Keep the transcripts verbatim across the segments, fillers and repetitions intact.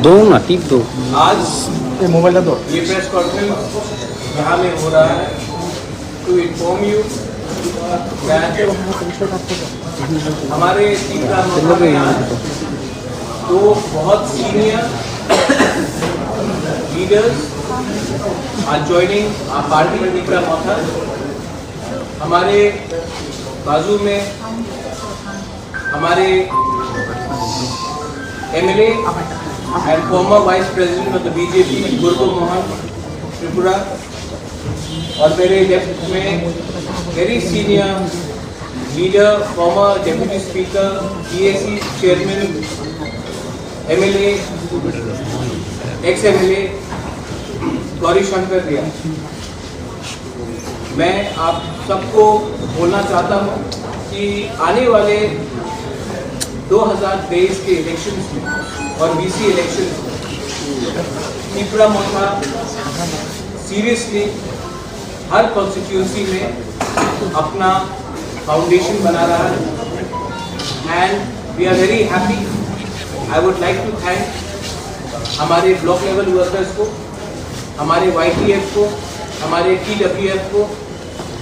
दो ना, टिप दो। आज ये मोबाइल का दो। ये प्रेस कॉन्फ्रेंस यहाँ में हो रहा है, to inform you that हमारे तीन राम मंदिर में आज दो बहुत senior leaders are joining our party, तीन राम मंदिर। हमारे बाजू में हमारे M L A and former vice president of the B J P, Gurbo Mohan Tripura, और मेरे लेफ्ट में very senior leader, former deputy speaker, P A C chairman, M L A, ex M L A Gauri Shankar Riya. मैं आप सबको बोलना चाहता हूँ कि आने वाले दो हज़ार तेईस के इलेक्शंस में और V C इलेक्शंस में तिपरा मोर्चा सीरियसली हर कॉन्स्टिट्यूएंसी में अपना फाउंडेशन बना रहा है। And we are very happy. I would like to thank हमारे ब्लॉक लेवल वर्कर्स को, हमारे Y T F को, हमारे T W F को,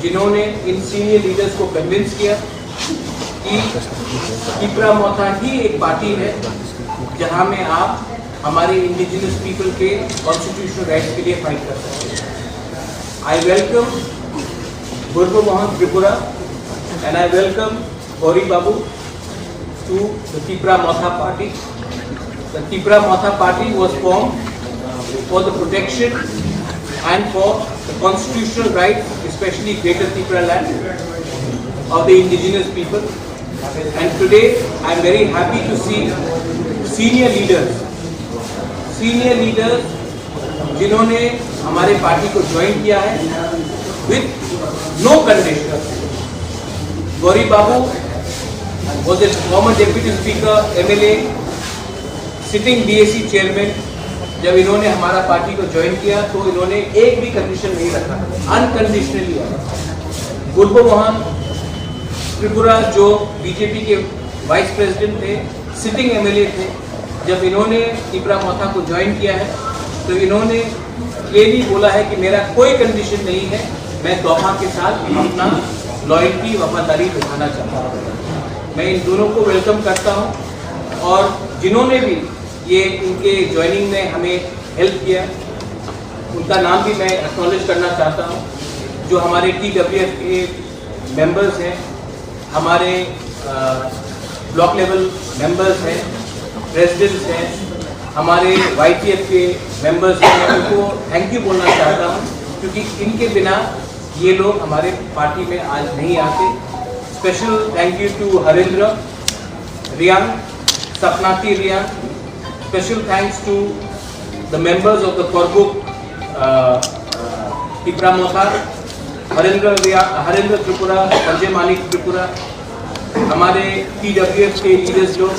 जिन्होंने इन सीनियर लीडर्स को कन्विंस किया कि तिपरा मोर्चा ही एक पार्टी है जहां में आप हमारे इंडिजिनस पीपल के कॉन्स्टिट्यूशनल राइट्स के लिए फाइट कर सकते हैं। I welcome Gurbo Mohan Tripura and I welcome Gauri Babu to the Tipra Motha Party. The Tipra Motha Party was formed for the protection and for the constitutional rights, especially Greater Tipra land, of the indigenous people. And today, I am very happy to see senior leaders, senior leaders जिन्होंने हमारे पार्टी को ज्वाइन किया है with no condition। Gauri Babu was a former deputy speaker, M L A, sitting B A C chairman। जब इन्होंने हमारा पार्टी को ज्वाइन किया तो इन्होंने एक भी कंडीशन नहीं रखा, अनकंडीशनली। गुरबो मोहन त्रिपुरा जो B J P के वाइस प्रेसिडेंट थे, सिटिंग M L A थे, जब इन्होंने तिपरा मोथा को ज्वाइन किया है तो इन्होंने क्लियरली बोला है कि मेरा कोई कंडीशन नहीं है, मैं तोहफा के साथ अपना लॉयल्टी, वफादारी दिखाना चाहता हूँ। मैं इन दोनों को वेलकम करता हूँ और जिन्होंने भी ये इनके ज्वाइनिंग में हमें हेल्प किया, उनका नाम भी मैं एक्नॉलेज करना चाहता हूँ। जो हमारे T W F के मेंबर्स हैं, हमारे ब्लॉक लेवल मेंबर्स हैं, प्रेसिडेंट्स हैं, हमारे Y T F के मेंबर्स हैं, मैं उनको थैंक यू बोलना चाहता हूँ, क्योंकि इनके बिना ये लोग हमारे पार्टी में आज नहीं आते। Special thank you to Harendra रियांग, सपनाती Reang. Special thanks to the members of the Korbuk, uh, Tipra Motha, Harendra रिया-, हरेंद्र त्रिपुरा, संजय मानिक त्रिपुरा, हमारे T W F के लीडर्स लोग,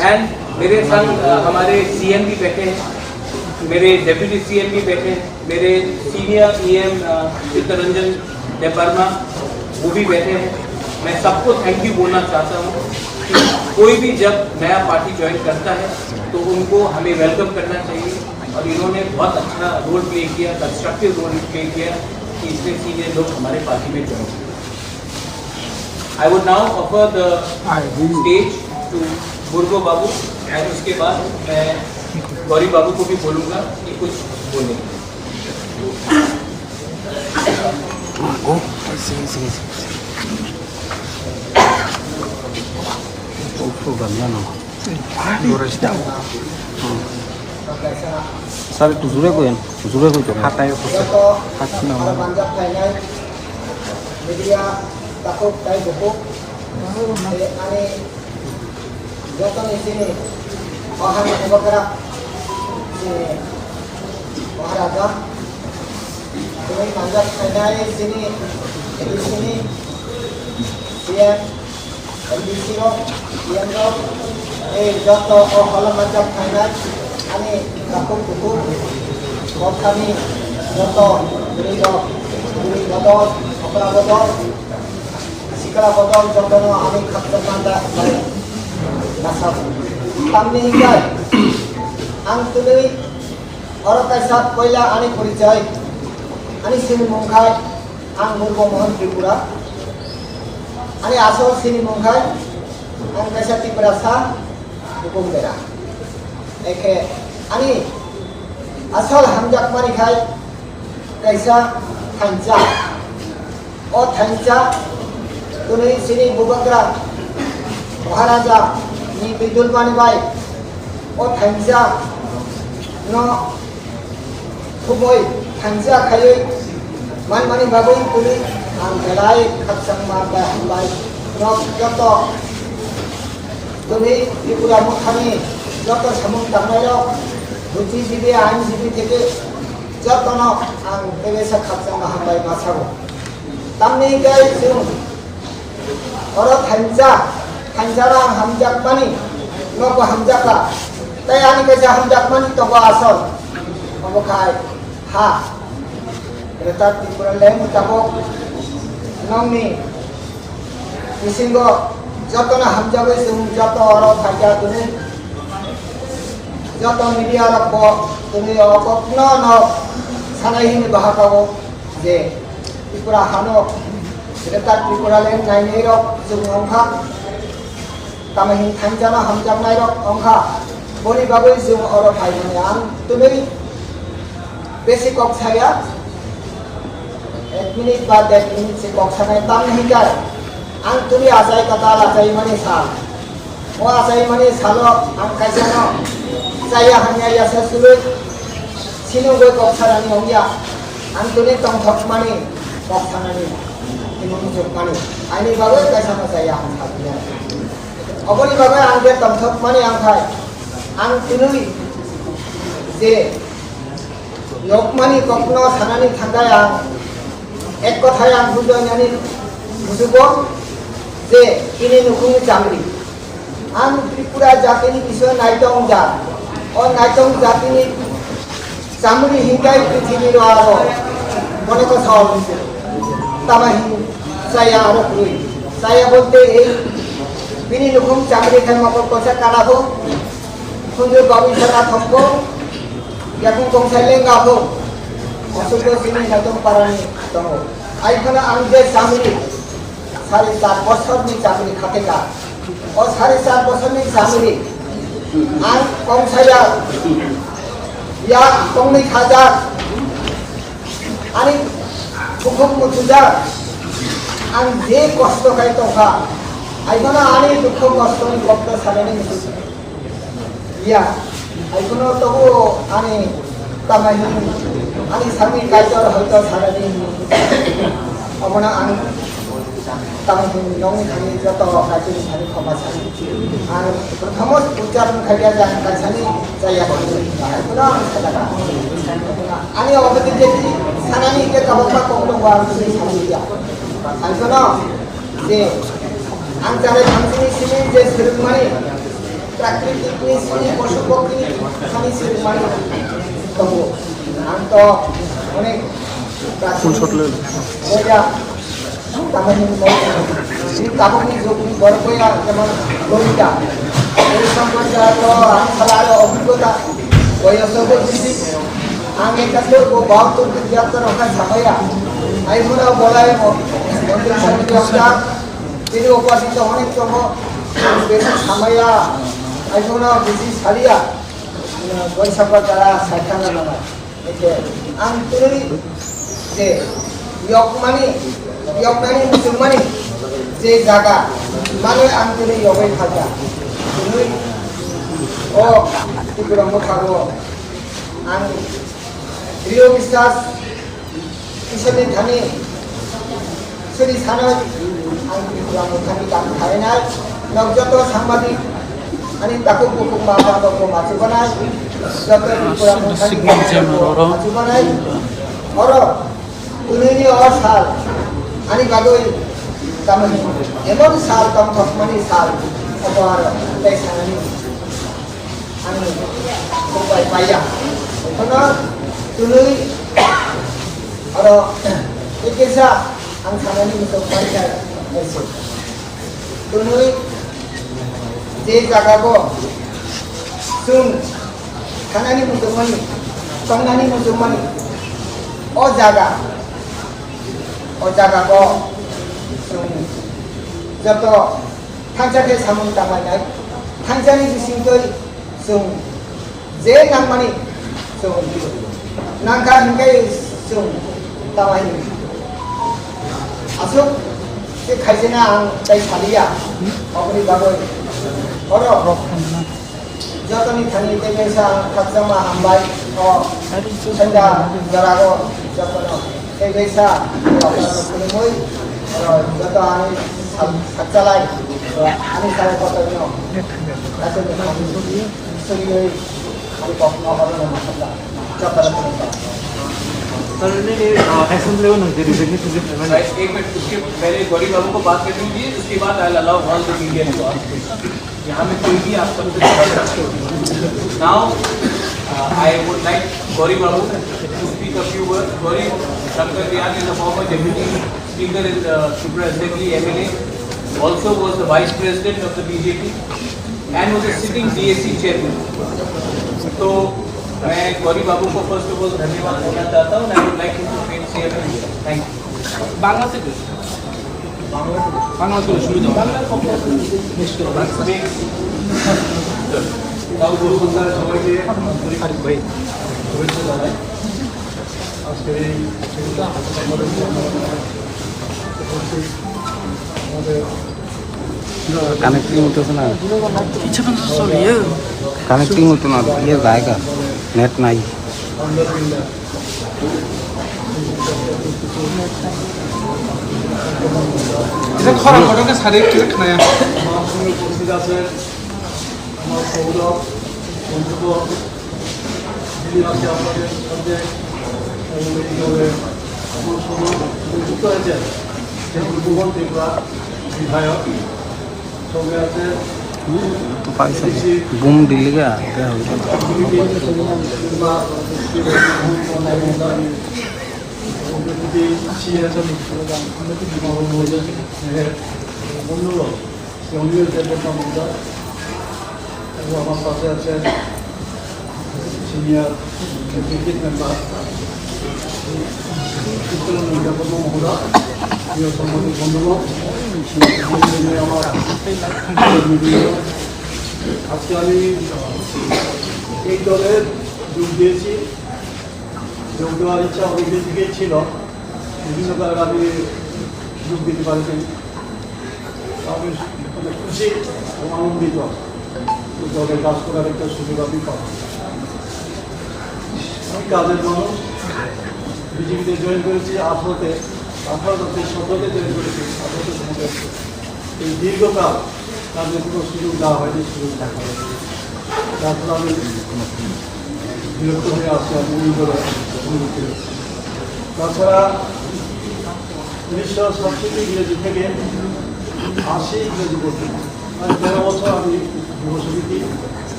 एंड मेरे संग, uh, हमारे C M भी बैठे हैं, मेरे डेप्यूटी C M भी बैठे हैं। मेरे सीनियर E M, अ, चित्तरंजन देबबर्मा, वो भी बैठे हैं। मैं सबको थैंक यू बोलना चाहता हूँ कि कोई भी जब नया पार्टी ज्वाइन करता है तो उनको हमें वेलकम करना चाहिए और इन्होंने बहुत अच्छा रोल प्ले किया, कंस्ट्रक्टिव रोल प्ले किया कि इतने सीनियर लोग हमारे पार्टी में ज्वाइन किए। I would now offer the stage to Burgo Babu and उसके बाद मैं गौरी बाबू को भी बोलूँगा कि कुछ बोलें। Sir, একটু জোরে কইন, জোরে কইতে হবে। হাতায় উপস্থিত। হাত না আমার। Media takhuk tei bukhuk, ani jotoni chini o hani chubagra chini Maharaja, tini manjak khainai chini A D C ni C M, M D C rok, E M rok, tei joto o holo manjak khainai ani takhuk bukhuk, bokhani joto bwrwi rok, bwrwi bodol, okra bodol, sikla bodol jotono ani khakchangma da, masa. Tamni hingkhe, Ang twnwi oro kaisa poila ani porichoi. Ani sinimung khai ang Murgo Mohon Tripura. Ani asol sinimung khai ang kaisa Tiprasa Bukumbera. Ekhe ani asol hamjakmani khai kaisa thansa. O thansa twnwi chini Bubagra Maharaja ni bidulmani bai o thansa no khumui thansa khaiwi manmani bagwi twnwi ang belai khakchangma bai hambai nok joto twnwi Tripura Mothani joto samung tangnairok, buddhijibi, ainjibi theke jotono ang tebesa khakchangma hambai ma sago. Tamni hwnkhe chwng oro thansa, thansa rang hamjakmani, nogo hamjakha. Tei ani kaisa hamjakmani tongo asol. Obo khai ha. Greater Tipraland tabok nongni bisingo jotono hamjagwi chwng joto oro phaikha twnwi. Joto media rok bo twnwi o kokno no sanai hini bahakao je Tripura hano Greater Tipraland nainai rok chwng wngkha. Tamo hin thansa no hamjaknai rok wngkha. Boni bagwi chwng oro phaimani ang twnwi besi kok saya. Ek minute ba der minute se kok sanai tamni hinkhe ang twnwi achai kwtal achaimani sal. O achaimani salo ang kaisa no chaya hamya yasa sului sinugwi kok sanani wngya. Ang twnwi tongthokmani kok sanani hinwi muchukmani aini bagwi kaisa no chaya ang sabiya. Oboni bagwi ang je tongthokmani ang khai ang twnwi je yokmani kokno sanani thangkhai ang ek kothai ang bujainani musugo je ini nukhungni chamri. Ang Tripura jatini bisoy naitong ja. O naitong jatini chamri hingkai prithibi ro aro. Mone ko sol. Tama hin saya aro krui. Saya bolte ei bini nukhung chamri khai mokol kosa kana bo. Khunju bawi sana thombo. Yakung kongsai lenga bo. Asuk bo sini naitong parani tongo. Ai khana ang je chamri. Sari char bosorni chamri khatekha. O sari char bosorni chamri ang kongsaya ya kongni khajak ani bukhuk muchujak ang je kosto khai tongkha. Aibana ani dukho kostoni kokno sanani muchujak. Iya, ai kuno tobo ani tamai hin, ani sami kaitor hoito sarani hin. Omono ang tamai hin nongni thani joto kaitor ni thani khoma sani. Ang prothomos uchcharon khaiya je ang kaisani chaya khaiya. Ai kuno ang sadaka. Ani obodi jeti sanani ke kabakma kok tongo ang tini sani ya. Ai kuno je ang chale thangsini simi je swrwngmani Prakritikni simi, posu pokkini thani swrwngmani tongo. Ang to onek prakritik boya tamani mo. Ni tabukni jugni borok boya jemon Lolita. Ei sampancha to ang sala aro obhiggota boyoso bo bisi. Ang ekattor bo bahattor ki tiyattor rokha samaya. Ai mura bolai mo. Mondir sami rokha. Tini upasito onek tongo, besi samaya, ajono besi salia, boisakwa jara saithana nana. Eke, ang tini je yokmani, yokmani muchungmani je jaga, mane ang tini yogoi khaja. Tini o Tripura mothago ang Rio Biswas Iswrni thani suri sanoi ang Tripura Mothani kam khainai. Nok joto sangbadik ani takhuk bukhuk ma ba rok bo machubanai. Joto Tripura Mothani kam rok bo machubanai. Oro tunini o sal ani bagwi tamani emon sal tongthokmani sal obo aro tei sanani. Ang bubai paya. Kono tunui oro ekesa ang sanani muchung paikha ese. Tunui je jaga bo sung Thangnani muchungmani, tongnani muchungmani, o jaga, o jaga o chwng joto thansa khe samung tanglainai, thansani bisingtwi chwng je nangmani chwng nangkha hinkhe chwng tanglainai. Aswk khe khaisena ang tei saliya, oboni bagwi oro. Jotoni thani tei kaisa khakchangma hambai o senda jora o jotono tei kaisa khulumui joto ani sak-, sakchalai ani sai kotorno aswk ni thani suriui ani kokno oro no masakha. Jotono khulumkha. Sir, नहीं, नहीं, अ, action level ना, रिजल्ट नहीं, रिजल्ट नहीं। एक मिनट, उसके पहले गौरी बाबू को बात करने दीजिए, उसके बाद I allow all the media to ask. यहाँ में कोई भी आप सबसे सवाल पूछो। Now, uh, I would like Gauri Babu to speak a few words. Gauri Shankar Dayal is a former deputy speaker in the Tripura Assembly, M L A, also was the vice president of the B J P and was a sitting D A C chairman. तो मैं गौरी बाबू को first of all धन्यवाद बोलना चाहता हूँ and I would like him to say a few words. Thank you. Bangla থেকে। বাংলা থেকে শুরু দাও। তাও বসুন্ধরা সবাইকে আন্তরিক শুভেচ্ছা জানাই। আজকের এই আমাদের কানেক্টিং হইতেছে না। ইচ্ছা করছে চল, ইয়ে। কানেক্টিং হইতো না, ইয়ে জায়গা, নেট নাই। এটা খরা ঘটনা সারে কি খায়? আমার সঙ্গে উপস্থিত আছেন আমার সৌরভ, বন্ধুবর, যিনি আজকে আপনাদের সঙ্গে এবং এই দলে এমন সময় যুক্ত হয়েছেন, সেই ভুবন ত্রিপুরা বিধায়ক। সঙ্গে আছে পাইছে। বুম দিলে গা, এটা হইল। বন্ধুবর, শ্রী অনিল দেববর্মা মহোদয় এবং আমার পাশে আছেন সিনিয়র এক্সিকিউটিভ মেম্বার উত্তরানন্দ দেববর্মা মহোদয়, প্রিয় সাংবাদিক বন্ধুগণ, আমার আজকে আমি এই দলে যোগ দিয়েছি। যোগ দেওয়ার ইচ্ছা অনেকদিন থেকেই ছিল, বিভিন্ন কারণে আমি যোগ দিতে পারিনি। আমি খুশি এবং আনন্দিত, দলে কাজ করার একটা সুযোগ আমি পাবো। আমি কাজের মানুষ, বিজেপিতে জয়েন করেছি আঠারোতে, আঠারোতে সতেরোতে জয়েন করেছি, আঠারোতে ক্ষমতায় এসেছি। এই দীর্ঘকাল তাদের কোনো সুযোগ দেওয়া হয়নি, সুযোগ দেখা হয়নি। যার ফলে আমি বিরক্ত হয়ে আসছি, আমি এই দলে। তাছাড়া উনিশশো সাতষট্টি ইংরেজি থেকে আশি ইংরেজি পর্যন্ত প্রায় তেরো বছর আমি যুব সমিতি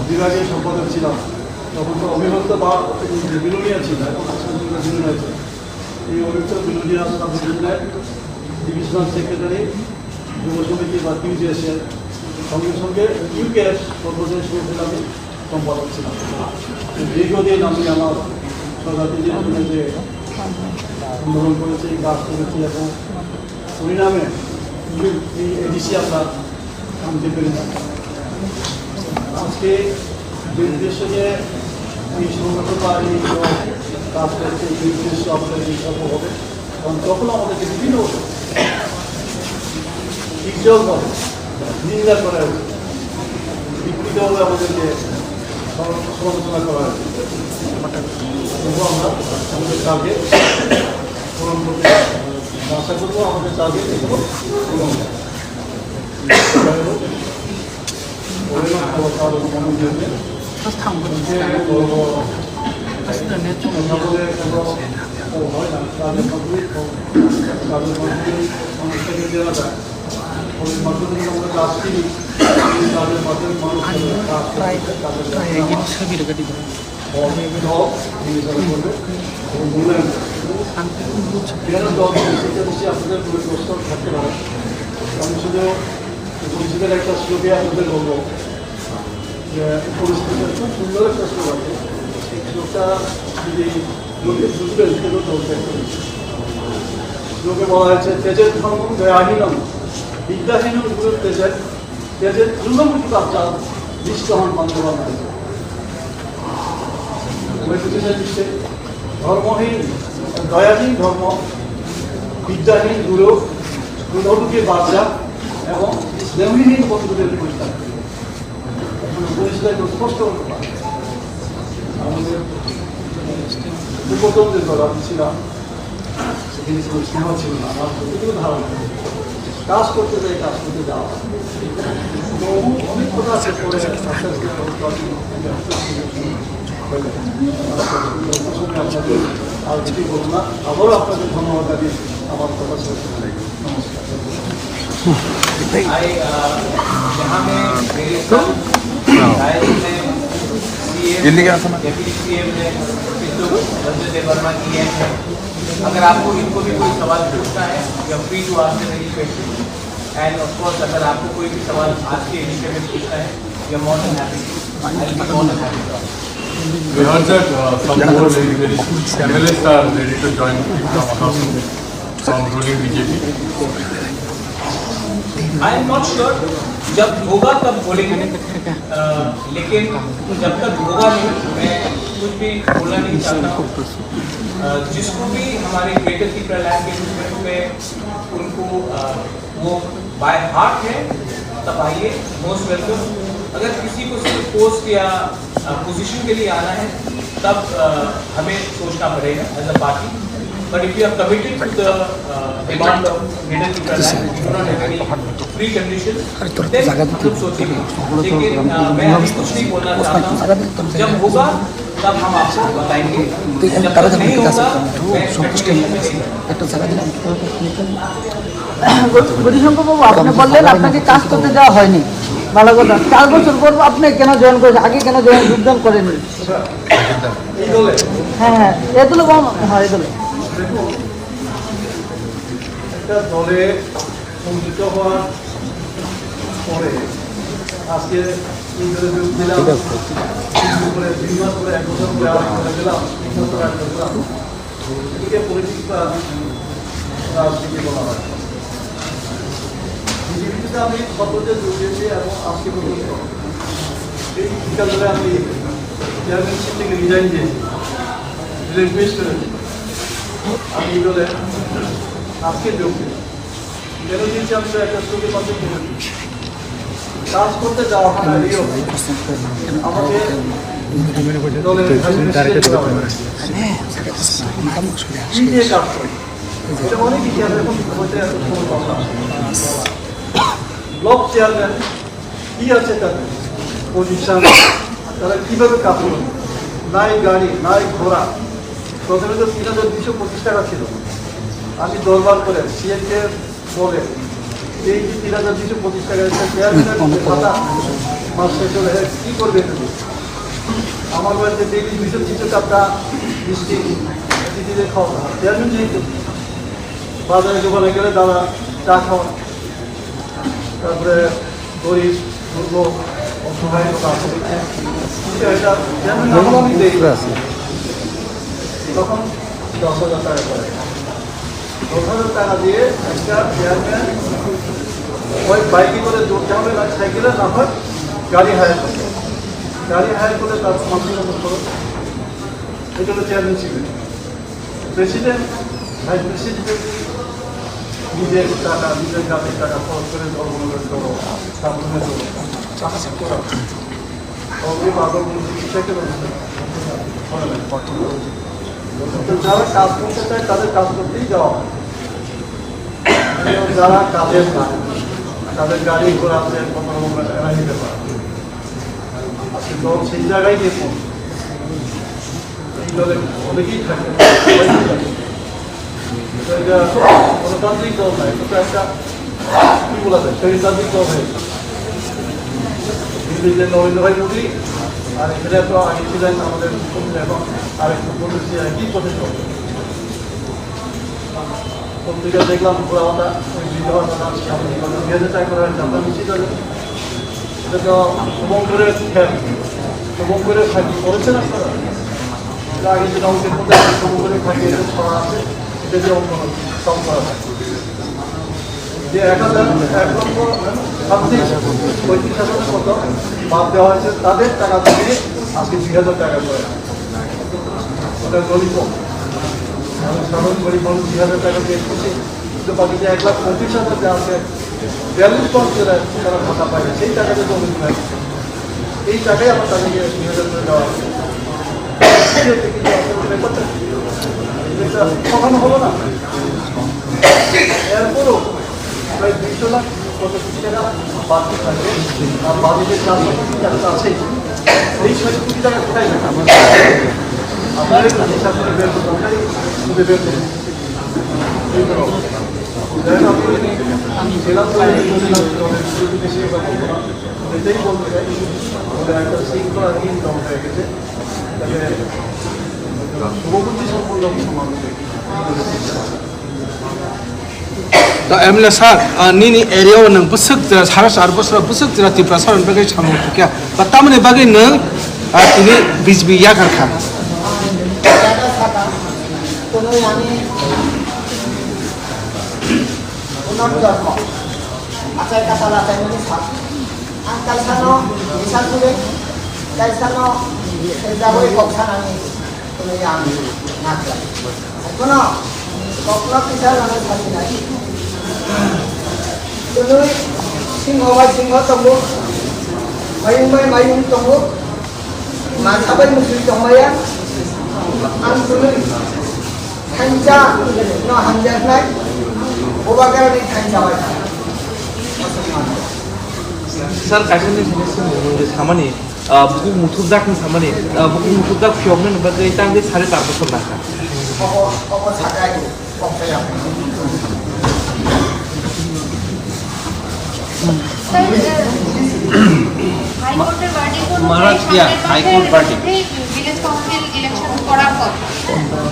বিভাগীয় সম্পাদক ছিলাম। তখন তো অবিভক্ত বা বিলোনিয়া ছিল, এখন আজকাল বিলোনিয়া ছিল। এই অবিভক্ত বিলোনিয়া সাব ডিভিশনাল সেক্রেটারি, যুব সমিতি বা টিউজেএস এর সঙ্গে সঙ্গে ইউকেএস সর্বশেষ হয়েছিল আমি সম্পাদক ছিলাম। দীর্ঘদিন আমি আমার স্বজাতিদের জন্য যে আন্দোলন করেছি, কাজ করেছি এবং পরিণামে এই এডিসি আমরা আনতে পেরেছি। আজকে যে উদ্দেশ্য নিয়ে এই সংগঠন বা এই কাজ করছে, এই উদ্দেশ্য আমাদের এই সফল হবে। কারণ তখন আমাদেরকে বিভিন্ন উজ্জ্বলভাবে নিন্দা করা হয়েছে, বিকৃতভাবে আমাদেরকে সমালোচনা করা হয়েছে। তবুও আমরা আমাদের কাজে পূরণ করতে পারবো। আশা করবো আমাদের কাজে এগুলো পূরণ হবে। আমি শুধু পরিষদের একটা শ্লোকে আপনাদের বলবো, পরিস্থিতি খুব সুন্দর একটা শ্লোক আছে। শ্লোকটা যদি লোকে বুঝবেন, সেটা চলতে। শ্লোকে বলা হয়েছে, "ত্যজেদ ধর্মং দয়াহীনং, বিদ্যাহীনং গুরুং ত্যজেদ, ত্যজেদ তৃণমূল কাপচাল, নিষ্কহন বান্ধবান ত্যজেদ।" ওই কিছু নিচ্ছে, ধর্মহীন, দয়াহীন ধর্ম, বিদ্যাহীন গুরু, গুণহীন বাচ্চা এবং স্নেহহীন বন্ধুদের পরিত্যাগ করুন। মানে পরিষ্কার এবং স্পষ্ট করতে পারে। আমাদের পূর্বতনদের যারা ছিলাম, সেখানে কোনো স্নেহ ছিল না, আমার যতটুকু ধারণা। কাজ করতে যাই, কাজ করতে যাওয়া। তো অনেক কথা আছে, পরে আস্তে আস্তে আপনাদের আর কিছু বলবো না। আবারও আপনাদের ধন্যবাদ জানিয়ে আমার কথা শেষ করছি। नमस्कार। भाई, अ, यहाँ में मेरे साथ शायद में सीएम, हिंदी क्या सुना? डेप्यूटी सीएम है, पिंटू रंजन देवर्मा ईएम है। अगर आपको इनको भी कोई सवाल पूछना है, you are free to ask them any question। And of course, अगर आपको कोई भी सवाल आज के विषय में पूछना है, you are more than happy to, I will be more than happy to answer। We heard that, uh, some more very, very M L As are ready to join from ruling B J P। I am not sure, जब होगा तब बोलेंगे। अ, लेकिन जब तक होगा नहीं, मैं कुछ भी बोलना नहीं चाहता हूँ। अ, जिसको भी हमारे ग्रेटर तिपरालैंड के मूवमेंट में उनको, अ, वो बाय हार्ट है, तब आइए, मोस्ट वेलकम। अगर किसी को सिर्फ पोस्ट या, अ, पोजीशन के लिए आना है, तब, अ, हमें सोचना पड़ेगा as a party. But if you are committed to the, uh, demand of Greater Tipraland, you do not have any preconditions, then हम लोग सोचेंगे। लेकिन, अ, मैं अभी कुछ नहीं बोलना चाहता हूँ। जब होगा, तब हम आपको बताएंगे। जब तक नहीं होगा, मैं speculation में नहीं। গৌরীশঙ্কর বাবু, আপনি বললেন আপনাকে কাজ করতে দেওয়া হয়নি, ভালো কথা। চার বছর পর আপনি কেন জয়েন করেছেন, আগে কেন জয়েন, যোগদান করেননি? হ্যাঁ, হ্যাঁ, এ দলে বাম, হ্যাঁ, এ দলে। একটা দলে সংযুক্ত হওয়ার পরে আজকে এই দলে যোগ দিলাম। দুই মাস পরে, দুই মাস পরে, এক বছর পরে আবার দলে গেলাম, তিন মাস পরে আবার গেলাম। এটাকে পলিটিক্স বা রাজনীতি বলা হয়। বিজেপিতে আমি সর্বদা যোগ দিয়েছি এবং আজকে পর্যন্ত এই বিকালবেলা আমি চেয়ারম্যানশিপ থেকে রিজাইন দিয়েছি, রিলিকুয়েস্ট করেছি। আমি এই দলে আজকে যোগ দিই। কেন দিয়েছি আমি তো একটা শ্লোকের মাধ্যমে বলে দিই। কাজ করতে যাওয়া হয় না, রিও। আমাকে দলের ভাইস প্রেসিডেন্ট করা হয়েছে। কি নিয়ে কাজ করে? এটা অনেক ইতিহাস এখন বলতে এখন সময় পাবো না। ব্লক চেয়ারম্যান কি আছে তাদের পজিশন, তারা কিভাবে কাজ করেন? নাই গাড়ি, নাই ঘোড়া। প্রথমে তো তিন হাজার দুইশো পঁচিশ টাকা ছিল। আমি দরবার করে সিএনকে বলে, এই যে তিন হাজার দুইশো পঁচিশ টাকা একটা চেয়ারম্যানের যে ভাতা, মাস শেষ হলে কি করবে এটা দিয়ে? আমার বাড়িতে ডেইলি দুইশো তিনশো টাকা মিষ্টি, অতিথিদের খাওয়া, চেয়ারম্যান যেহেতু বাজারে দোকানে গেলে দাদা চা খাওয়া, তারপরে গরিব, দুর্বল, অসহায় লোক আছে, এটা চেয়ারম্যান আমল আমি দেই। তখন দশ হাজার টাকা করে। দশ হাজার টাকা দিয়ে একটা চেয়ারম্যান ওই বাইকে করে দৌড়তে হবে, না সাইকেলে, না হয় গাড়ি হায়ার করতে হবে। গাড়ি হায়ার করলে তার মাসিক মতো খরচ। এটা হলো চেয়ারম্যানশিপের। প্রেসিডেন্ট, ভাইস প্রেসিডেন্ট নিজের টাকা, নিজের কাজের টাকা খরচ করে দলগুলোকে চলো, সাবধানে চলো। তো যারা কাজ করতে চায়, তাদের কাজ করতেই দেওয়া হয়। যারা কাজের না, তাদের গাড়ি ঘোড়া আছে, কখনো কখনো এরা নিতে পারে। আজকে দল সেই জায়গায় গিয়ে পৌঁছে। এই দলে অনেকেই থাকে। এটা গণতান্ত্রিক দল না, এটা তো একটা, কি বলা যায়, স্বৈরতান্ত্রিক দল হয়ে গেছে। দিল্লিতে নরেন্দ্র ভাই মোদী, আর এখানে তো আগে ছিলেন আমাদের মুখ্যমন্ত্রী, এখন আরেক মুখ্যমন্ত্রী, একই পথে চলছে। পত্রিকা দেখলাম, ঘোড়া ওটা, ওই বিধবা তারা সামনে দুই হাজার টাকা করে জানতাম নিশ্চিত হবে। এটা তো শুভঙ্করের ধ্যান, শুভঙ্করের খাঁটি করেছেন আপনারা? এটা আগে যেটা অঙ্কের মধ্যে আছে, শুভঙ্করের খাঁটি এটা ছড়া আছে, এটা দিয়ে অঙ্কন সংখ্যা আছে। যে এক হাজার, এক লক্ষ ছাব্বিশ, পঁয়ত্রিশ হাজারের মতো বাদ দেওয়া হয়েছে, তাদের টাকা থেকে আজকে দুই হাজার টাকা করে ওটা গরিব মানুষ, সাধারণ গরিব মানুষ দুই হাজার টাকা দিয়ে খুশি। কিন্তু বাকি যে এক লাখ পঁচিশ হাজার যে আছে, বিয়াল্লিশ পার্সেন্ট তারা ভাতা পায় না, সেই টাকাটা জমি হয়। এই টাকাই আবার তাদেরকে দুই হাজার করে দেওয়া হয়। কিন্তু আসলে ব্যাপারটা এটা কখনো হলো না। এরপরও প্রায় দুইশো লাখ কত কোটি টাকা বাকি থাকবে। আর বাজেটের চারশো কোটি টাকা তো আছেই। এই ছয়শো কোটি টাকা কোথায় যাবে? আপনারা একটু হিসাব করে বের করুন। আপনারা একটু বের করুন। এই ধরো, যাই হোক, আমি জেলা তো এটাই বলতে চাই, ওদের একটা শৃঙ্খলাহীন দল হয়ে গেছে। তবে শুভবুদ্ধি সম্পন্ন সমাজ। Da M L A sir, ah, nini area o nwng bwswk jora sara char bosor bwswk jora Tiprasa rok bagwi samung kha. Ba tamoni bagwi nwng, ah, tini B J P yakar kha. Kunui ani punorjonmo, achai katal achaimani sak. Ang kaisano bisar kuri, kaisano sejagwi kok sanani kunui ang naklai. Kono kokno kisa lana sasinai. Kunui singho bai singho tongo, mayung bai mayung tongo. Masa bai musui tongmaya, ang kunui thansa no hamjaknai, boba karani thansa bai. Sir, kaisa ni sini sini mungkin samani, ah, buku muthubjak ni samani, ah, buku muthubjak phiyokna ni bagwi tang de sare tar bosor nangkha. Obo, obo sakai. Sir, আহ, হাইকোর্টের verdict অনুযায়ী মহারাজ, yeah, সামনের মাসের high court verdict. মধ্যেই village council election করার কথা।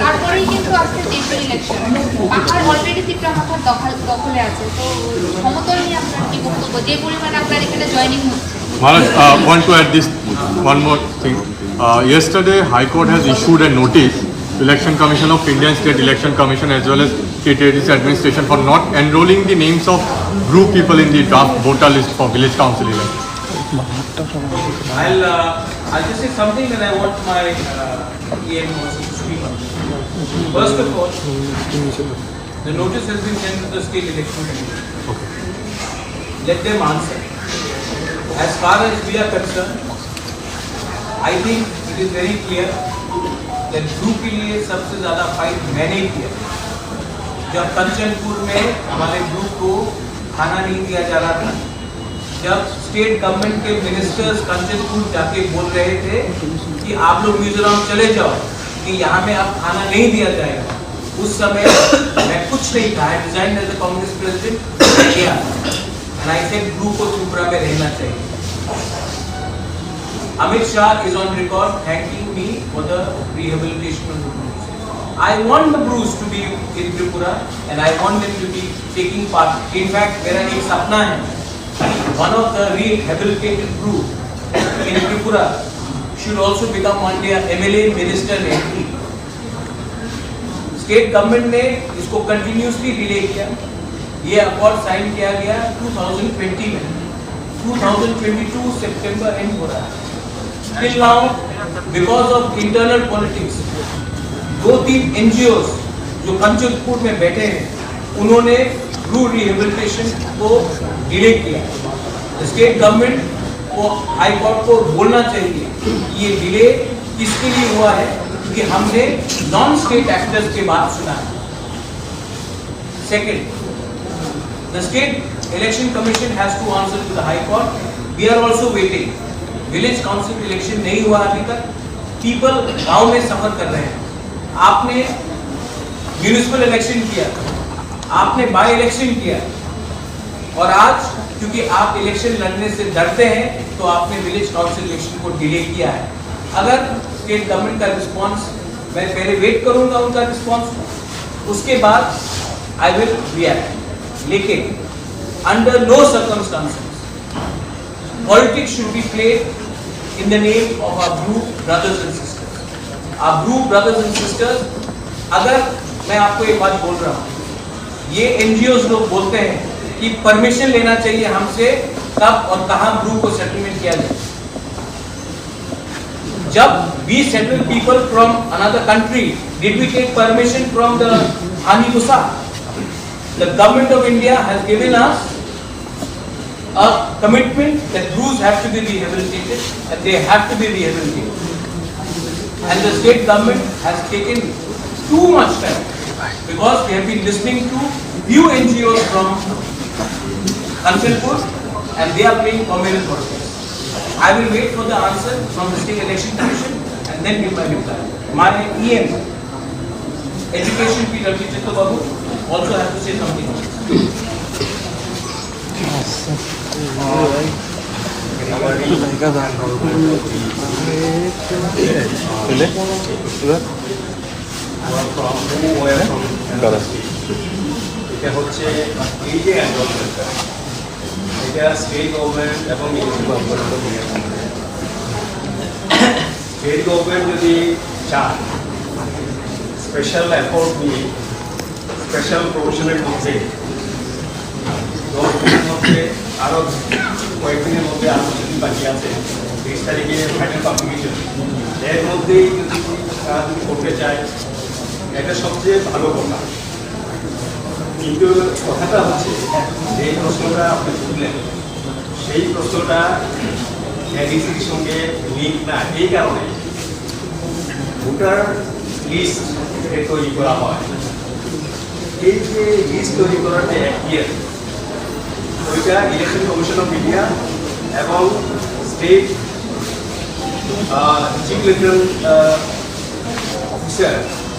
তারপরেই কিন্তু আসছে জেপি ইলেকশন। পাহাড় অলরেডি তিপ্রা মথার দখল, দখলে আছে। তো সমতল নিয়ে আপনার কি বক্তব্য? যে পরিমাণে আপনার এখানে জয়েনিং হচ্ছে। Maharaj, uh, want to add this one more thing. Uh, yesterday, High Court has issued a notice to Election Commission of India and State Election Commission as well as T T A D C administration for not enrolling the names of Bru people in the draft voter list for village council election. I'll, uh, I'll just say something, and I want my, uh, E M also to speak on this. First of all, the notice has been sent to the State Election Commission. Okay. Let them answer. As far as we are concerned, I think it is very clear that Bru के लिए सबसे ज्यादा फाइट मैंने किया। जब कंचनपुर में हमारे ब्रू को खाना नहीं दिया जा रहा था, जब स्टेट गवर्नमेंट के मिनिस्टर्स कंचनपुर जाके बोल रहे थे कि आप लोग मिजोरम चले जाओ, कि यहाँ में अब खाना नहीं दिया जाएगा, उस समय मैं कुछ नहीं था। I resigned as a Congress president, गया। And I said, ब्रू को त्रिपुरा में रहना चाहिए। Amit Shah is on record thanking me for the rehabilitation of the Brus. I want the Brus to be in Tripura and I want them to be taking part. In fact, मेरा एक सपना है, one of the rehabilitated Bru in Tripura should also become one day a M L A, minister, M P. State government ने इसको continuously delay किया। ये accord sign किया गया ट्वेंटी ट्वेंटी में, ट्वेंटी ट्वेंटी टू सितंबर एंड हो रहा है। Till now, because of internal politics, दो तीन एनजीओ जो कंचनपुर में बैठे हैं, उन्होंने ब्रू रिहेबिलिटेशन को डिले किया। स्टेट गवर्नमेंट को, हाई कोर्ट को बोलना चाहिए कि ये डिले किसके लिए हुआ है, क्योंकि हमने नॉन स्टेट एक्टर्स के बात सुना है। Second, the state election commission has to answer to the High Court. We are also waiting. Village council election नहीं हुआ अभी तक। पीपल गांव में सफर कर रहे हैं। आपने म्युनिसिपल इलेक्शन किया, आपने बाई इलेक्शन किया, और आज क्योंकि आप इलेक्शन लड़ने से डरते हैं, तो आपने विलेज काउंसिल इलेक्शन को डिले किया है। अगर स्टेट गवर्नमेंट का रिस्पॉन्स, मैं पहले वेट करूंगा उनका रिस्पॉन्स, उसके बाद I will react। लेकिन under no circumstances Politics should be played in the name of our Bru brothers and sisters. Our Bru brothers and sisters, अगर मैं आपको एक बात बोल रहा हूँ, ये एनजीओ लोग बोलते हैं कि परमिशन लेना चाहिए हमसे कब और कहाँ ब्रू को सेटलमेंट किया जाए। जब we settle people from another country, did we take permission from the Hani Musa? The government of India has given us a commitment that Brus have to be rehabilitated, and they have to be rehabilitated. And the state government has taken too much time because they have been listening to few N G Os from Kanchanpur, and they are playing communal politics. I will wait for the answer from the State Election Commission and then give my reply. My E M, Education, P W Chitto Babu, also have to say something. এটা হচ্ছে এই যে এনরোলমেন্টটা, এটা state government এবং union government. State government যদি চায়, special effort নিয়ে স্পেশাল প্রভিশনের মধ্যে দশ দিনের মধ্যে, আরো কয়েকদিনের মধ্যে, আরো কিছুদিন বাকি আছে, তেইশ তারিখে ফাইনাল পাবলিকেশন, এর মধ্যেই যদি তারা যদি করতে চায়, এটা সবচেয়ে ভালো কথা। কিন্তু কথাটা হচ্ছে, যে প্রশ্নটা আপনি তুললেন, সেই প্রশ্নটা এডিসির সঙ্গে লিঙ্ক না, এই কারণে ভোটার লিস্ট তৈরি করা হয়। এই যে লিস্ট তৈরি করার যে এখতিয়ার, ওইটা ইলেকশন কমিশন অফ ইন্ডিয়া এবং স্টেট চিফ ইলেকশন অফিসার,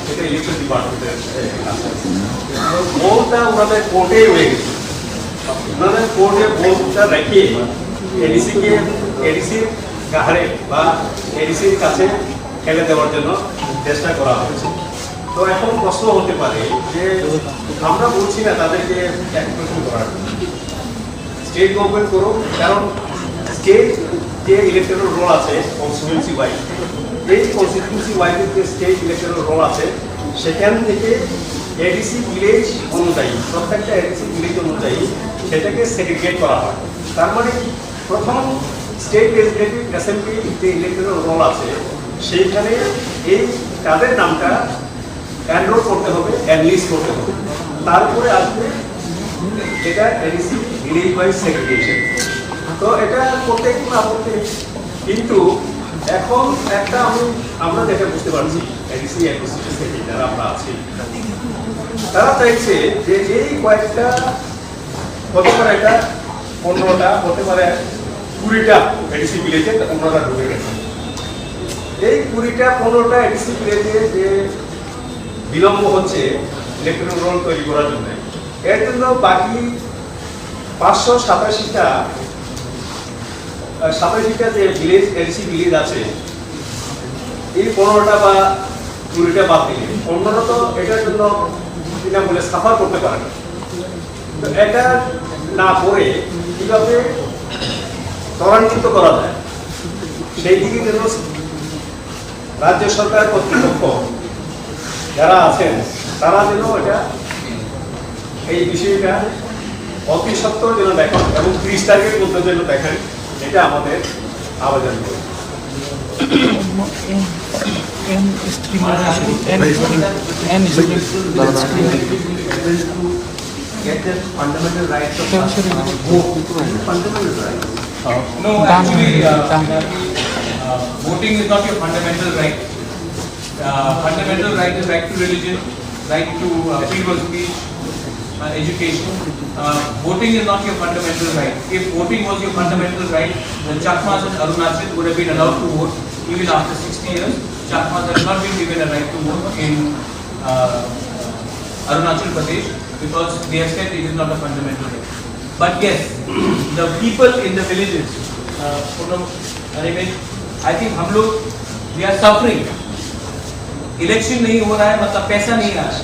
এটা ইলেকশন ডিপার্টমেন্টের কাছে। তো বলটা ওনাদের কোর্টে রয়ে গেছে, ওনাদের কোর্টে বলটা রেখে এডিসিকে, এডিসির গাহারে বা এডিসির কাছে ফেলে দেওয়ার জন্য চেষ্টা করা হয়েছে। তো এখন প্রশ্ন হতে পারে যে আমরা বলছি না তাদেরকে অ্যাক্টিভেশন করার জন্য, স্টেট গভর্নমেন্ট করুক, কারণ স্টেট যে ইলেকটরাল রোল আছে কনস্টিটিউয়েন্সি ওয়াইজ, এই কনস্টিটিউয়েন্সি ওয়াইজের যে স্টেট ইলেকটরাল রোল আছে, সেখান থেকে এডিসি ভিলেজ অনুযায়ী, প্রত্যেকটা এডিসি ভিলেজ অনুযায়ী সেটাকে সেগ্রিগেট করা হয়। তার মানে কি, প্রথম স্টেট লেজিসলেটিভ অ্যাসেম্বলি যে ইলেকটরাল রোল আছে, সেইখানে এই তাদের নামটা এনরোল করতে হবে, অ্যানলিস্ট করতে হবে, তারপরে আসবে এটা এডিসি ভিলেজ ওয়াইজ সেগ্রিগেশন। তো এটা করতে কোনো আপত্তি নেই, কিন্তু এখন একটা আমি, আমরা যেটা বুঝতে পারছি, এডিসি অ্যাডমিনিস্ট্রেশন থেকে যারা আমরা আছি, তারা চাইছে যে এই কয়েকটা, হতে পারে এটা পনেরোটা, হতে পারে কুড়িটা এডিসি ভিলেজে পনেরোটা ঢুকে গেছে। এই কুড়িটা পনেরোটা এডিসি ভিলেজে যে বিলম্ব হচ্ছে ইলেকটরাল রোল তৈরি করার জন্য, এর জন্য বাকি পাঁচশো সাতাশিটা, আহ, সাতাশিটা যে ভিলেজ, এডিসি ভিলেজ আছে, এই পনেরোটা বা কুড়িটা বাদ দিলে অন্যরা তো এটার জন্য বিনামূল্যে সাফার করতে পারে না। তো এটা না করে কিভাবে ত্বরান্বিত করা যায়, সেই দিকে যেন রাজ্য সরকার কর্তৃপক্ষ যারা আছেন, তারা যেন এটা, এই বিষয়টা অতি সত্বর যেন দেখেন এবং ত্রিশ তারিখের মধ্যে যেন দেখেন, এটা আমাদের আবেদন। N, N stream, N stream, N stream, N stream. Get the fundamental rights of vote. Fundamental right. No, actually, uh, uh, voting is not your fundamental right. Uh, fundamental right is right to religion, right to, uh, freedom of speech, uh, education. Uh, voting is not your fundamental right. If voting was your fundamental right, the Chakmas and Arunachal would have been allowed to vote even after sixty years. Chakmas have not been given a right to vote in, uh, Arunachal Pradesh because they have said it is not a fundamental right. But yes, the people in the villages, uh, Poonam, Animesh, I think हम लोग, we are suffering. Election नहीं हो रहा है, मतलब पैसा नहीं आ रहा है,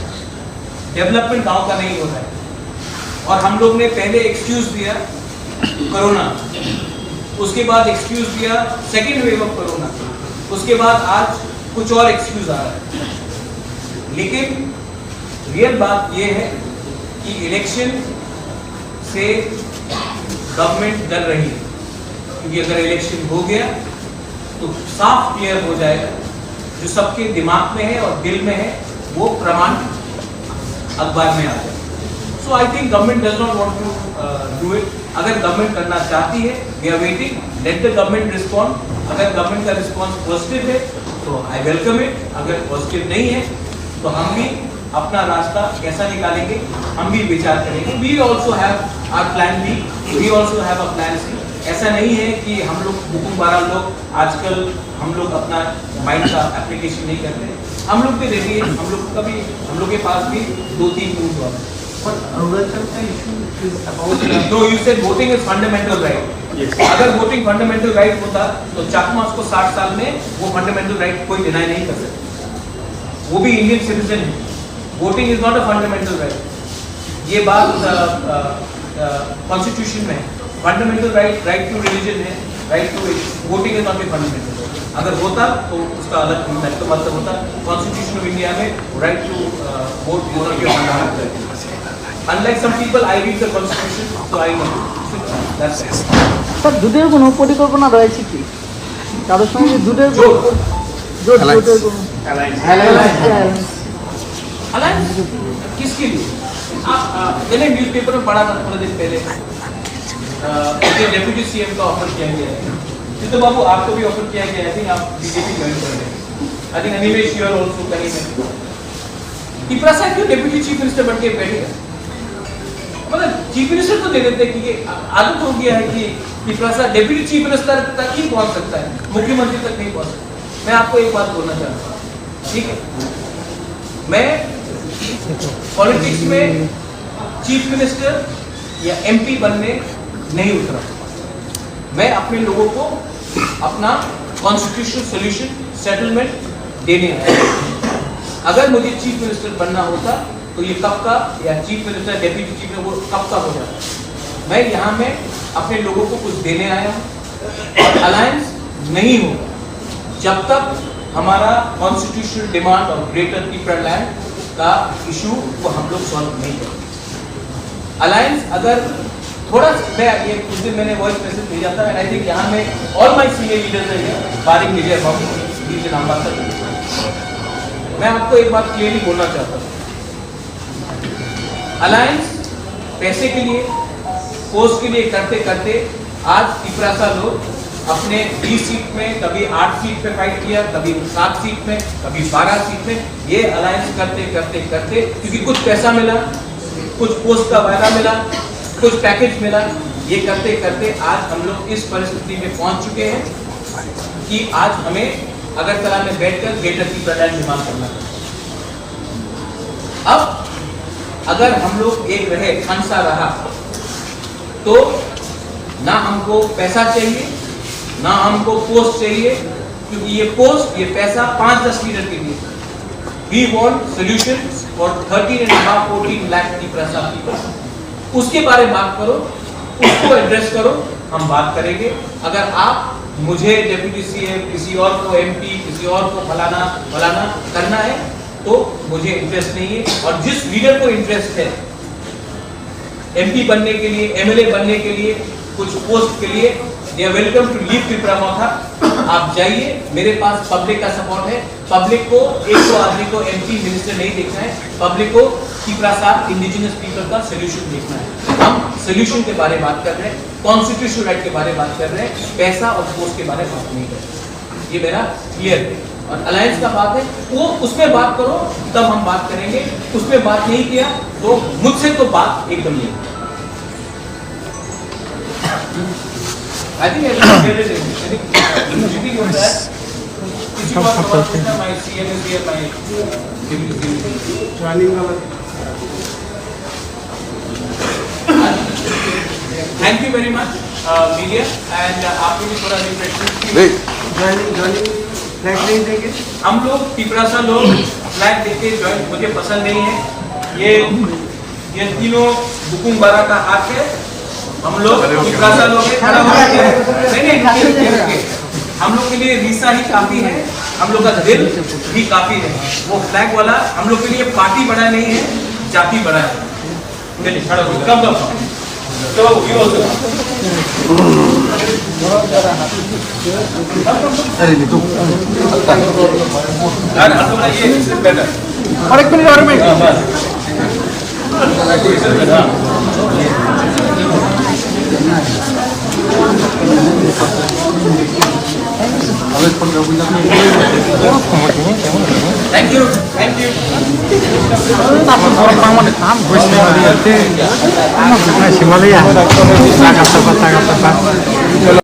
डेवलपमेंट गांव का नहीं हो रहा है। और हम लोग ने पहले एक्सक्यूज दिया कोरोना, उसके बाद एक्सक्यूज दिया सेकेंड वेव ऑफ कोरोना, उसके बाद आज कुछ और एक्सक्यूज आ रहा है। लेकिन रियल बात यह है कि इलेक्शन से गवर्नमेंट डर रही है, क्योंकि अगर इलेक्शन हो गया तो साफ क्लियर हो जाएगा, जो सबके दिमाग में है और दिल में है वो प्रमाण अखबार में आ जाए। So I think government does not want to do it. अगर गवर्नमेंट करना चाहती है, we are waiting, let the government respond. अगर गवर्नमेंट का रिस्पॉन्स पॉजिटिव है तो आई वेलकम इट, अगर पॉजिटिव नहीं है तो हम भी अपना रास्ता कैसा निकालेंगे, हम भी विचार करेंगे। We also have our plan B, we also have a plan C. ऐसा नहीं है कि हम लोग बुकुम बारा लोग आजकल हम लोग अपना माइंड का एप्लीकेशन नहीं करते। हम लोग भी रेडी है, हम लोग का भी, हम लोग के पास भी दो तीन मूव हुआ। But Arunachal का issue is about the No, you said voting is fundamental right. अगर वोटिंग फंडामेंटल राइट होता तो चाकमास को साठ साल में वो फंडामेंटल राइट कोई डिनाई नहीं कर सकता। वो भी इंडियन सिटीजन है। Voting is not a fundamental right. ये बात कॉन्स्टिट्यूशन में है। Fundamental right, right to religion है, right to voting is not a fundamental. अगर होता तो उसका अलग इम्पैक्ट तो मतलब होता। कॉन्स्टिट्यूशन ऑफ इंडिया में right to vote is not a fundamental. Unlike some people, I read the constitution, so I know. That's it. Sir, জোটের কোনো পরিকল্পনা রয়েছে কি? কারোর সঙ্গে জোটের কোনো জোট, জোটের কোনো अलायंस किसके लिए? आप, आप, मैंने न्यूज़पेपर में पढ़ा था थोड़े दिन पहले, अ, मुझे डेप्यूटी सीएम का ऑफर किया गया है। चित्तू बाबू, आपको भी ऑफर किया गया है, आई थिंक आप बीजेपी ज्वाइन कर रहे हैं। I think Animesh, you are also कहीं में। तिपरासा क्यों डेप्यूटी चीफ मिनिस्टर बन के बैठेगा? मतलब चीफ मिनिस्टर तो दे देते, क्योंकि आदत हो गया है कि तिपरासा डेप्यूटी चीफ मिनिस्टर तक ही पहुंच सकता है, मुख्यमंत्री तक नहीं पहुंच सकता। मैं आपको एक बात बोलना चाहता हूँ, ठीक है, मैं पॉलिटिक्स में चीफ मिनिस्टर या एमपी बनने नहीं उतरा। मैं अपने लोगों को अपना कॉन्स्टिट्यूशनल सॉल्यूशन, सेटलमेंट देने आया। अगर मुझे चीफ मिनिस्टर बनना होता तो ये कब का, या chief minister, deputy chief minister, वो कब का हो जाता। मैं यहाँ में अपने लोगों को कुछ देने आया हूँ। और अलायंस नहीं होगा जब तक हमारा कॉन्स्टिट्यूशनल डिमांड और ग्रेटर तिपरा लैंड का इशू को हम लोग सॉल्व नहीं करेंगे। अलायंस अगर थोड़ा सा, मैं ये उस दिन मैंने वॉइस मैसेज भेजा था, एंड आई थिंक यहाँ में ऑल माय सीनियर लीडर्स हैं, बारिंग विजय बाबू, वीर नाम बात मैं आपको एक बात क्लियरली बोलना चाहता हूँ। अलायंस पैसे के लिए, पोस्ट के लिए करते करते आज तिपरासा लोग अपने बीस सीट में, कभी आठ सीट पे फाइट किया, कभी सात सीट में, कभी बारह सीट में, ये अलायंस करते करते करते, क्योंकि कुछ पैसा मिला, कुछ पोस्ट का वायदा मिला, कुछ पैकेज मिला, ये करते करते आज हम लोग इस परिस्थिति में पहुंच चुके हैं कि आज हमें अगरतला में बैठकर ग्रेटर तिपरा लैंड डिमांड करना पड़ा। अब अगर हम लोग एक रहे, खानसा रहा, तो ना हमको पैसा चाहिए, ना हमको पोस्ट चाहिए, क्योंकि ये पोस्ट, ये पैसा पाँच दस लीडर के लिए। We want solution for thirteen and a half, fourteen lakh Tiprasa people. उसके बारे में बात करो, उसको एड्रेस करो, हम बात करेंगे। अगर आप मुझे डेप्यूटी सीएम, किसी और को एमपी, किसी और को फलाना फलाना करना है तो मुझे इंटरेस्ट नहीं है। और जिस लीडर को इंटरेस्ट है एमपी बनने के लिए, एमएलए बनने के लिए, कुछ पोस्ट के लिए, they are welcome to leave Tipra Motha। आप जाइए, मेरे पास पब्लिक का सपोर्ट है। पब्लिक को एक दो आदमी को एमपी मिनिस्टर नहीं देखना है, पब्लिक को तिपरासा इंडिजिनस पीपल का सोल्यूशन देखना है। हम सोल्यूशन के बारे में बात कर रहे हैं, कॉन्स्टिट्यूशनल राइट के बारे में बात कर रहे हैं, पैसा और पोस्ट के बारे में बात नहीं कर रहे। ये मेरा क्लियर है। और अलायंस का बात है, वो उसमें बात करो, तब हम बात करेंगे। उसमें बात नहीं किया तो मुझसे तो बात एकदम नहीं। I think everyone get it. I think, uh, किसी को आप सवाल पूछना, my C M is here, my deputy C M is here। Joining वाला। Thank you very much, uh, media, and, uh, आपको भी थोड़ा रिफ्रेशमेंट की। ज्वाइनिंग, ज्वाइनिंग फ्लैग नहीं देंगे। हम लोग तिपरासा लोग फ्लैग देख के ज्वाइन, मुझे पसंद नहीं है। ये, ये तीनों बुकुम बारा का हाथ है। हम लोग टिप्रासा लोग हैं, खड़ा हो जाइए। नहीं, नहीं, रुकिए, रुकिए, रुकिए। हम लोग के लिए रीसा ही काफी है, हम लोग का दिल भी काफी है। वो फ्लैग वाला हम लोग के लिए पार्टी बड़ा नहीं है, जाति बड़ा है। चलिए, खड़ा हो, come, come, come। चलो, you also। अरे, नहीं तो। यार, हम लोग ना ये, इससे बेटर। और एक मिनट, और एक मिनट। हाँ, बस। Thank you, thank you. Tapos orang pang mana tam, bos ni hari ate. Ano bukan si Malaya. Taga tapa, taga tapa.